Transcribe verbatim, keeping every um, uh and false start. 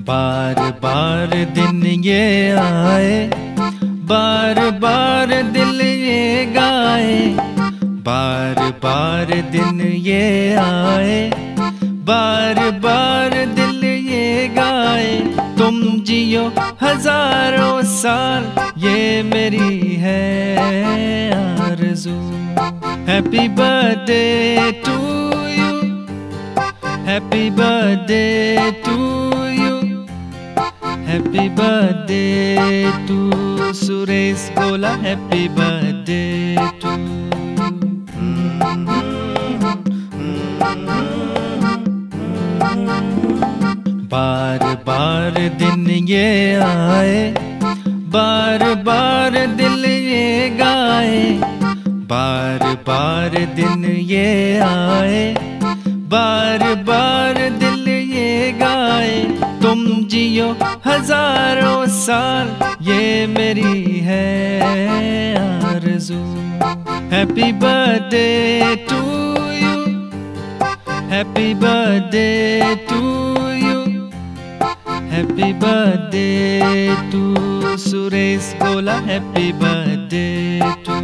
बार बार दिन ये आए, बार बार दिल ये गाए, बार बार दिन ये आए, बार बार दिल ये गाए। तुम जियो हजारों साल, ये मेरी है आरज़ू। Happy birthday to you, happy birthday to you, happy birthday to Suresh गोला, happy birthday to you। बार बार दिन ये आए, बार बार दिल ये गाए, बार बार दिन ये आए, बार बार दिल ये गाए। तुम जियो हजारों साल, ये मेरी है आरज़ू। Happy birthday to you, happy birthday to you, happy birthday to Suresh गोला, happy birthday to